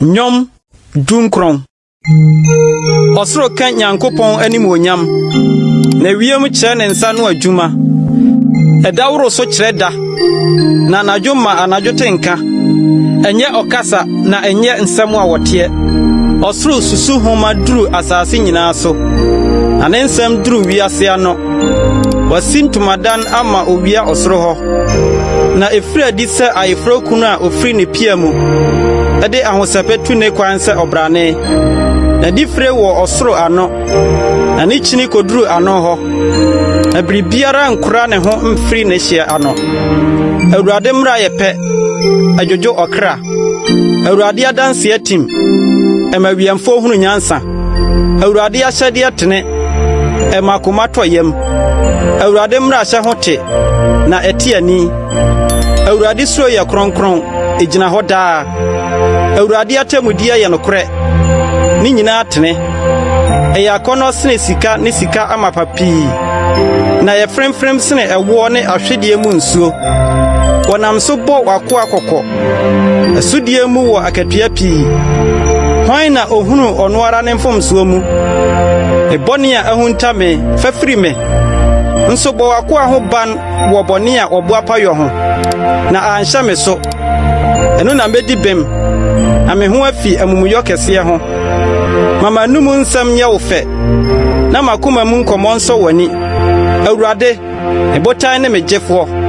Nnwom 19. Ɔsoro ka Nyankopɔn animuonyam, na wiem kyerɛ ne nsa ano adwuma. Ɛda woro so kyerɛ da, na anadwo ma anadwo te nka. Ɛnyɛ ɔkasa na ɛnyɛ nsɛm a wɔteɛ. Ɔsoro susuhoma duru asase nyinaa so, na ne nsɛm duru wiase ano. Wasi ntomadan ama owia ɔsoro hɔ, na efiri adi sɛ ayeforokunu a ofiri ne pia mu de ahosɛpɛ tu ne kwan sɛ ɔbrane. N'adifire wɔ ɔsoro ano, na ne kyini koduru ano hɔ, na biribiara nkora ne ho mfiri ne hyeɛ ano. Awurade mmara yɛ pɛ, ɛdwodwo ɔkra. Awurade adanse atim, ɛma wiɛmfoɔ hunu nyansa. Awurade ahyɛdeɛ tene, ɛma koma tɔ yam. Awurade mmarahyɛ ho te, na ɛte ani. Awurade suro yɛ kronkron, egyina hɔ daa. Awurade atemmudeɛ yɛ nokorɛ, ne nyinaa tene. Ɛyɛ akɔnnɔ sene sika ne sika amapa pii, na ɛyɛ fremfrem sene ɛwoɔ ne ahwedeɛ mu nsuo. Wɔnam so bɔ w'akoa kɔkɔ. Asodie mu wɔ akatua pii. Hwan na ohunu ɔno ara ne mfomsoɔ mu? Me bɔne a ahunta me, fa firi me. Nso bɔ w'akoa ho ban wɔ bɔne a ɔboapa yɔ ho, na anhyɛ me so. Ɛno na medi bem, na me ho afi amumuyɔ kɛseɛ ho. Ma m'anom nsɛm nyɛ wo fɛ, na m'akoma mu nkɔmmɔ nsɔ w'ani. Awurade, me botan ne me gyefoɔ.